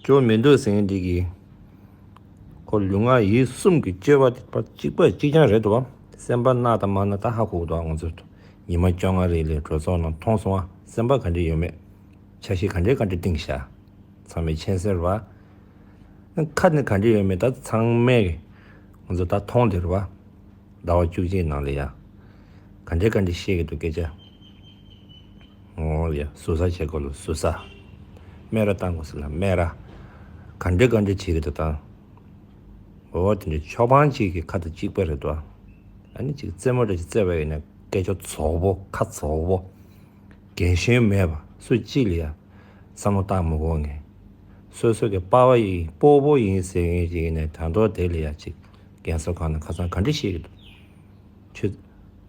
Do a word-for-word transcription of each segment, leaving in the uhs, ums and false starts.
སྐྱོ་མི་འདུག་ཟེར་མཁན་འདི་གིས། ཁོ་ལུས་ངག་ཡིད་གསུམ་གྱི་སྤྱོད་པ་དེ་ཕར་གཅིག་པ་གཅིག་རྐྱང་རེད་འདུག་བ། སེམས་པ་གནག་དང་མ་གནག་ད་ཧ་གོ་གི་འདུག་ང་ཚོ་ཉི་མ་བཅོ་ལྔ་རེ་ལས་གྲོས་ཚོགས་ནང་མཐོང་སོང་བ། སེམས་པ་ག་འདྲ་ཡོད་མེད། འཆར་གཞི་ག་འདྲ་ག་འདྲ་བཏིང་བཞག་ཚང་མས་མཁྱེན་གསལ་རེད་བ། ཁ་ནས་ག་འདྲ་ཡོད་མེད་ད་ཚང་མས་ང་ཚོ་ད་མཐོང་བསྡད་རེད་བ། ཟླ་བ་བཅུ་གཅིག་ནང་ལ་ཡ། ག་འདྲ་ག་འདྲ་བཤད་ཀྱི་འདུག་སྐད་ཆ། འོ་ཡ་ཟུར་ཟ་བྱེད་དགོས་ལ་ཟུར་ཟ། སྨད་ར་བཏང་དགོས་ཟེར་ལ་སྨད་ར། ག་འདྲ་ག་འདྲ་བྱེད་ཀྱི་འདུག་ད། འོ་དེ་འདྲ་ཆོག་པང་གཅིག་གི་ཁ་དང་གཅིག་པ་རེད་དོ། ཨ་ནི་གཅིག་རྩེད་མོ་འདྲ་ཞིག་རྩེ་བ་ཡིན་ན་སྐད་ཆ་རྫོགས་པོ་ཁ་རྫོགས་པོ། རྒན་གཞོན་མེད་པ་སུ་གཅིག་ལ་ཡ། བསམ་བློ་བཏང་མི་དགོས་ངས། སོ་སོ་གི་པ་ཕ་ཡིན་སྤོ་བོ་ཡིན་ཟེར་མཁན་ཅིག་ཡིན་ནའི་ད་མདོ་དེ་ལ་ཡ་གཅིག་རྒན་གསོ་ཁང་ནང་ཁ་སང་ག་འདྲ་བཤད་ཀྱི་འདུག་ཁྱོད་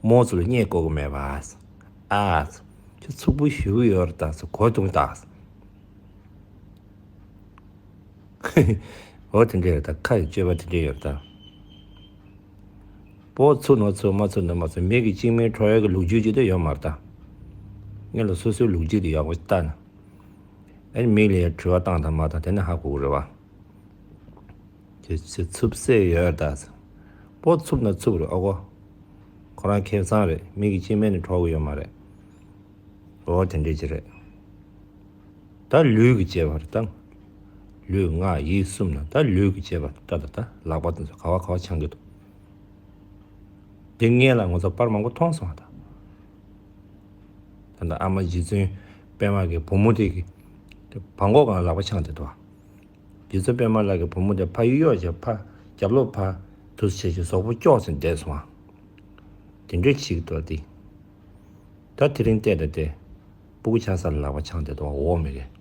རྨོ་ཚོ་ལ་བརྙས་བཀོལ་གི་མེད་པ། ཨ། ཁྱོད་ཚུགས་པོ་ཞུ་གི་ཡོད་རེད་ད་ཟེར་གོ་དུང་ད། འོ་དེ་འདྲ་རེད་ད། ཁ་ཡི་སྤྱོད་པ་དེ་འདྲ་ཡོད་རེད་ད། སྤོ་ཚུགས་ན་ཚུགས་མ་ཚུགས་ན་མ་ཚུགས་མི་གི་གཅིག་མིན་འཕྲོག་ཡག་གི་ལོ་རྒྱུས་ཅིག་ད་ཡོད་མ་རེད་ད། ངས་ལ་སོ་སོའི་ལོ་རྒྱུས་དེ་ཡག་པོ་ལྟ་ན། ཨ་ནི་མི་ལ་ཡ་དྲི་བ་བཏང་དང་མ་བཏང་དེ་ནས་ཧ་གོ་གི་རེད་བ། དེ་ཚེ་ཚུབ་སེ་ཡོད་ད། སྤོ་ཚུབ་ན་ཚུབ་རེད་ཨོ་གོ། ཁོ་རང་ཁེ་བཟང་རེད། མི་གི་སྤྱི་སྨན་ནི་འཕྲོག་གི་ཡོད་མ་རེད། འོ་དེ་འདྲས་ཅི་རེད། ད་ལུས་ཀྱི་སྤྱད་པ་རེད་ད། ལུས་ངག་ཡིད་གསུམ་ན་ད་ལུས་ཀྱི་སྤྱད་པ་ད་ད་ད་ལག་པ་དེ་ཚོ་ག་བ་ག་བ་འཆང་གི་འདུག་དེ་སྔོན་ལ་ང་ཚོ་པར་མང་པོ་མཐོང་སོང་བ་ད། ད་ལྟ་ཨ་མ་རྗེ་བཙུན་པད་མ་གི་བུ་མོ་དེ་གི་བྲང་ཁོག་སྒང་ལ་ལག་པ་འཆང་བསྡད་འདུག་བ། རྗེ་བཙུན་པད་མ་ལགས་ཀྱི་བུ་མོ་དེ་ཕ་ཡུལ་གཡོག་བྱས་ཕ་རྒྱབ་ལོགས་ཕ་དུས་བྱས་ཀྱི་གཟུགས་པོ་སྐྱོག་ཙམ་བསྡད་སོང་བ། དེ་འདྲས་བྱེད་ཀྱི་འདུག་སྟེ། ད་དེ་རིང་བལྟས་ད་དེ་སྤུ་གུ་ཆགས་ས་ལ་ལག་པ་འཆང་བསྡད་འདུག་བ་འོག་མི་གི།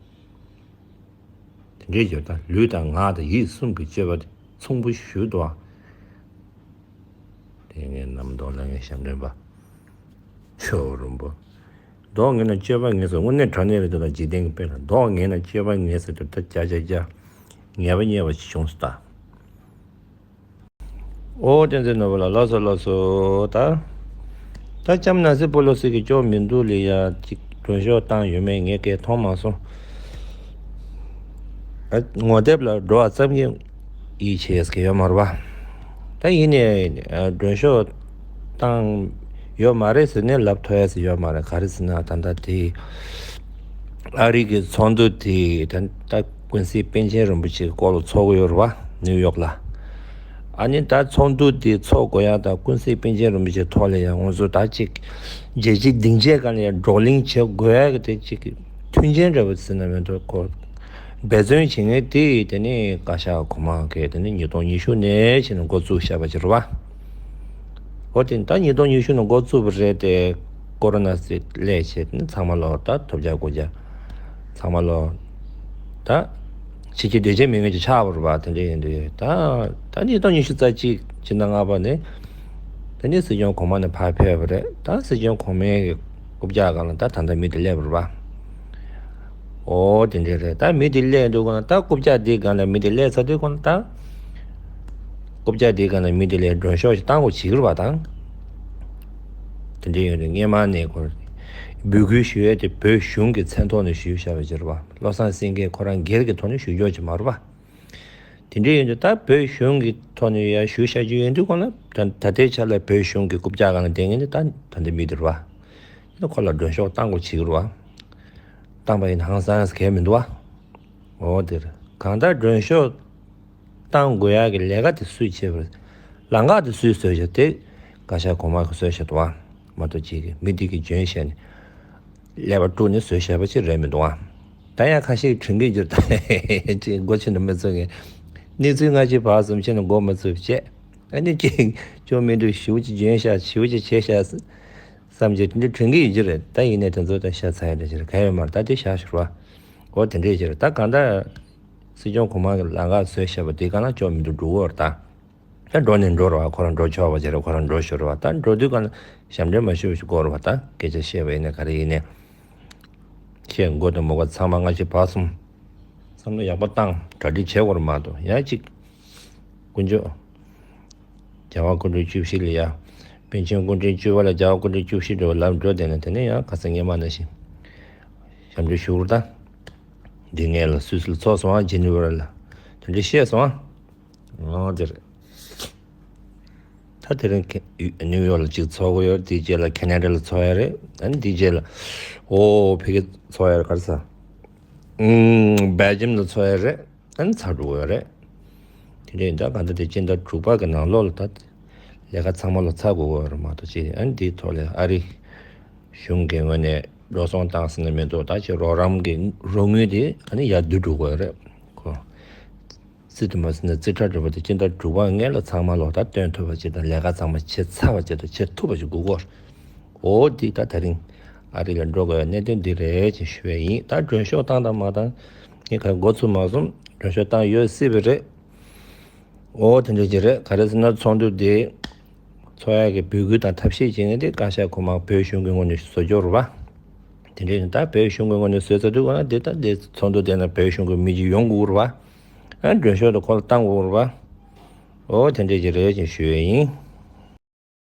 དེ་འདྲའི་ཡོད་ད་ལུས་དང་ངག་དང་ཡིད་གསུམ་གྱི་སྤྱོད་པ་དེ་མཚུངས་པོ་ཞུ་འདུག་ཨ། དེ་ངའི་རྣམ་རྟོག་ལ་ངའི་ཞབས་འདྲེན་པ། ཆོས་རིན་པོ། མདོག་ངན་ན་སྤྱོད་པ་ངན་ཟེར་དངོས་གནས་དྲང་གནས་རེད་འདུག་ད་འཇིག་རྟེན་གྱི་དཔེ་ལ་མདོག་ངན་ན་སྤྱོད་པ་ངན་ཟེར་དུས་ད་བརྒྱ་ཆ་བརྒྱ། ངན་པ་རྙེད་པ་ཞིག་བྱུང་སོང་ད། ཨོ་བསྟན་འཛིན་ནོར་བུ་ལགས་ལགས་སོ་ལགས་སོ་ད། ད་ལྕམ་ན་སི་པོ་ལོ་སི་གི་སྐྱོ་མི་འདུག་ལི་ཡ་ཅིག་མགྲོན་ཤོག་བཏང་ཡོད་མེད་ངས་སྐད་མཐོང་མ་སོང་། ངོ་དེབ་ལ་འགྲོ་བ་ཙམ་གྱིས་ཡིད་ཆེས་ཀྱི་ཡོད་མ་རེད་པ། ད་ཡིན་ནའི་མགྲོན་ཤོག་བཏང་ཡོད་མ་རེད་ཟེར་ནས་ལབ་ཐུབ་ཡ་ཟེར་ཡོད་མ་རེད། ག་རེ་ཟེར་ན་ད་ལྟ་དེ་ཨ་རི་གི་ཚོགས་འདུ་དེ་ད་ལྟ་ཀུན་གཟིགས་པཎ་ཆེན་རིན་པོ་ཆེ་སྐོར་ལ་ཚོགས་ཀྱི་ཡོད་རེད་པ་ནིའུ་ཡོག་ལ། ཨ་ནི་ད་ཚོགས་འདུ་དེ་ཚོགས་དགོས་ཡ་དང་ཀུན་གཟིགས་པཎ་ཆེན་རིན་པོ་ཆེ་ཐོག་ལ་ཡང་ང་ཚོ་ད་ཅིག་རྒྱལ་སྤྱི་སྡིངས་ཆའི་སྒང་ལ་ཡང་བགྲོ་གླེང་བྱེད་དགོས་ཡ་གི་དེ་ཅིག་མཐུན་རྐྱེན་འདྲ་བོ་ཟེར་ན་མི་འདུག་གོ། འབད་བརྩོན་བྱེད་མཁན་དེ་དེ་ནི་བཀའ་ཤག་གོང་མ་གིས་དེ་ནི་ཉིས་སྟོང་ཉི་ཤུ་ནས་བྱས་ནས་འགོ་བཙུགས་བཞག་པ་ཅིག་རེད་བ། འོ་དེ་ད་ཉིས་སྟོང་ཉི་ཤུ་ནས་འགོ་བཙུགས་པ་རེད་དེ། ཀོ་རོ་ན་སྲིད་སླེབས་བྱས་དེ་ནི་ཚང་མ་ལོ་ད་ཐོབ་རྒྱག་སྒོ་རྒྱག་ཚང་མ་ལོ་ད་བྱེད་ཀྱི་འདོད་ཆེན་མེད་མཁན་ཅིག་ཆགས་པ་རེད་བ། དེ་འདྲ་ཡིན་དུས་ད་ད་ཉིས་སྟོང་ཉི་ཤུ་རྩ་གཅིག་ཕྱི་ཟླ་ལྔ་པ་ནས། དེ་ནས་སྲིད་སྐྱོང་གོང་མ་ནས་ཕར་ཕེབས་པ་རེད། ད་སྲིད་སྐྱོང་གོང་མའི་རྐུབ་བཀྱག་སྒང་ལ་ད་ད་ལྟ་མི་དེ་སླེབས་པ་རེད་པ། ཨོ་དེ་འདྲས་རེད། ད་མི་དེ་སླེབས་འདུག་ག་ན་ད་རྐུབ་བཀྱག་དེའི་སྒང་ལ་མི་དེ་སླེབས་ཚར་དུས་ག་ན་ད། རྐུབ་བཀྱག་དེའི་སྒང་ལ་མི་དེ་ལ་མགྲོན་ཤོག་ཞིག་བཏང་དགོས་བྱེད་ཀྱི་རེད་པ་ད། དེ་འདྲས་ཡོད་རེད། སྔས་མ་ནས་ཁོ་འབོད་སྐུལ་ཞུ་ཡས་དེ་བོད་གཞུང་གི་མཚན་ཐོག་ནས་ཞུས་བཞག་པ་ཅིག་རེད་པ། བློ་བཟང་སེང་གེ་ཁོ་རང་སྒེར་གྱི་ཐོག་ནས་ཞུ་རྒྱུ་ཅིག་མ་རེད་པ། དེ་འདྲ་ཡིན་དུས་ད་བོད་གཞུང་གི་ཐོག་ནས་ཡར་ཞུ་བཞག་རྒྱུ་ཡིན་དུས་ག་ལ་ད་ད་ལྟའི་ཆ་ལ་བོད་གཞུང་གི་རྐུབ་བཀྱག་སྒང་ལ་བསྡད་མཁན་དེ་ད་ད་ལྟ་མི་དེ་རེད་པ། ད་ཁོ་ལ་མགྲོན་ཤོག་བཏང་དགོས་བྱེད་ཀྱི་རེད་པ། བཏང་པ་ཡིན་ན་ཧང་སངས་གས་མི་འདུག་པ། འོ་དེ་རེད། གང་ལྟར་མགྲོན་ཤོག་བཏང་དགོས་ཡག་གི་ལས་ཀ་དེ་སུས་བྱས་པ་རེད། ལམ་ཁ་དེ་སུས་བཟོས་བཞག་དེ་བཀའ་ཤག་གོང་མ་གིས་བཟོས་བཞག་འདུག་པ། མ་གཏོགས་ཅིག་གི་མི་དེ་གིས་འཇོན་བྱས་ནས། ཀླད་པ་དཀྲུགས་ནས་བཟོས་བཞག་པ་ཅིག་རེད་མི་འདུག་ཨ། ད་ཡང་ཁ་ཤས་དྲན་གྱི་འགྱུར་ད་ཅིག་མགོ་ཆུ་ནས་མི་ཚོས་ངས་གནས་ཚུལ་སྔ་ཕྱི་བར་གསུམ་ཕྱེ་ནས་མགོ་མི་ཚོས་བྱས། ཨ་ནི་ཅིག་ཅུང་མི་འདུག་ཞེ་པོ་ཅིག་འཇོན་ཤག་ཞེ་པོ་ཅིག་བྱས་ཤག་བསམ་གྱི་དེ་འདྲ་དྲན་གྱི་ཡོད་ཀྱི་རེད། ད་ཡིན་ནའི་དེ་ཚོ་ད་ཤ་ཚ་ཡ་འདྲ་ཞིག་རེད། ག་ཡོད་མ་རེད། ད་དེ་བཞག་ཞོར་བ། འོ་དེ་འདྲས་ཞིག་རེད། ད་གང་ལྟར་སྲིད་སྐྱོང་གོང་མ་གི་ལམ་ཁ་བཟོས་བཞག་པ་དེ་ག་ལ་ཅུང་མི་འདུག་འགྲོ་གི་རེད་ད། ད་འགྲོ་ནས་འགྲོ་ར་བ། ཁོ་རང་འགྲོ་ཆོག་པ་བྱས་ར་ཁོ་རང་འགྲོ་ཤོར་བ། ད་འགྲོ་དུས་ག་ལ་ཞབས་འདྲེན་མ་ཞུ་ཞུ་དགོས་ར་བ། ད་སྐད་ཆ་བཤད་པ་ཡིན་ནའི་ག་རེ་ཡིན་ནའི་བཤད་མགོ་དང་མོ་ག་ཚང་མ་སྔ་ཕྱི་བར་གསུམ་བསམ་བློ་ཡག་པོ་བཏང་གྲ་སྒྲིག་བྱེད་དགོས་ར་མ་གཏོགས་ཡང་ཅིག་དཀོན་མཆོག་རྒྱལ་བ་སྐུ་ཕྲེང་བཅུ་བཞི་ལ་ཡ། པཎ་ཆེན་སྐུ་ཕྲེང་བཅུ་པ་ལ་རྒྱལ་བ་སྐུ་ཕྲེང་བཅུ་བཞི་འགྲོ་བ་ལབ་འགྲོ་བསྡད་ན་དེ་ནས་ཡང་ཁ་སང་སྔས་མ་ནང་བཞིན་ཞབས་འདྲེན་ཞུ་དགོས་ར་ད། འདི་ངས་ལ་སུད་སི་ལ་ཚོགས་སོང་ཨ། ཇི་ནི་ཝར་ལ་དེ་འདྲ་བཤད་སོང་ཨ། འོ་དེ་རེད། ད་དེ་རིང་ཁེ་ནིའུ་ཡོག་ལ་གཅིག་ཚོགས་ཀྱི་ཡོད་རེད། དེའི་རྗེས་ལ་ཁེ་ན་ཌ་ལ་ཚོགས་ཡ་རེད། ཨ་ནི་དེའི་རྗེས་ལ་ཨོ་ཕ་གི་ཚོགས་ཡ་རེད། ག་རེ་ཟ། ཨུམ། སྦེལ་ཇམ་ལ་ཚོགས་ཡ་རེད། ཨ་ནི་ཚར་འགྲོ་གི་ཡོད་རེད། དེ་འདྲ་ཡིན་ད་ག་འདྲ་དེ་སྤྱི་ཟླ་དྲུག་པ་གི་ནང་ལོགས་ལ་ད་ལས་ཀ་ཚང་མ་ལོ་ཚར་དགོས་ཀྱི་ཡོད་རེད་མ་གཏོགས་ཅི། ཨ་ནི་དེའི་ཐོག་ལ་ཨ་རི་གཞུང་གི་ངོས་ནས་འགྲོ་སོང་བཏང་ཟིན་ན་མི་འདུག་ད་ཅི་རོགས་རམ་གྱི་རོགས་དངུལ་དེ་ཨ་ནི་ཡར་བསྡུ་འགྲོ་གི་ཡོད་རེད་ཁོ། རྩིས་དུ་མ་ཟིན་ན་རྩིས་ཁྲ་འགྲུབ་པ་དེ་སྤྱི་ཟླ་དྲུག་པ་སྔོན་ལ་ཚང་མ་ལོ་ད་སྟོན་ཐུབ་པ་ཅིག་དང་ལས་ཀ་ཚང་མ་བྱེད་ཚར་བ་ཅིག་དང་བྱེད་ཐུབ་པ་ཞིག་དགོས་ཀྱི་ཡོད་རེད། འོ་འདི་ད་དེ་རིང་ཨ་རི་ལ་འགྲོ་དགོས་པའི་གནད་དོན་འདི་རེད་ཅེས་ཞུ་བ་ཡིན། ད་མགྲོན་ཤོག་བཏང་དང་མ་བཏང་ངས་ག་འགོ་ཚུགས་མ་སོང་། མགྲོན་ཤོག་བཏང་ཡོད་སྲིད་པ་རེད། འོ་དེ་འདྲ་ཅིག་རེད། ག་རེ་ཟེར་ན་ཚོགས་འདུ་དེ་ཚོགས་ཡག་གི་འབོད་སྐུལ་དང་ཐབས་ཤེས་བྱེད་མཁན་དེ་བཀའ་ཤག་ཁོ་མ་བོད་གཞུང་གི་ངོས་ནས་བཟོ་རྒྱུ་རེད་པ། དེ་འདྲ་ཡིན་ད་བོད་གཞུང་གི་ངོས་ནས་བཟོས་ཚར་དུས་འོ་ན་དེ་ད་དེ་ཚོགས་འདུ་དེ་ན་བོད་གཞུང་གི་མི་གཅིག་ཡོང་དགོས་རེད་པ། ཨ་མགྲོན་ཤོག་དེ་ཁོ་ལ་བཏང་དགོས་རེད་པ། འོ་དེ་འདྲ་ཅིག་རེད་ཅེས་ཞུ་ཡས་ཡིན།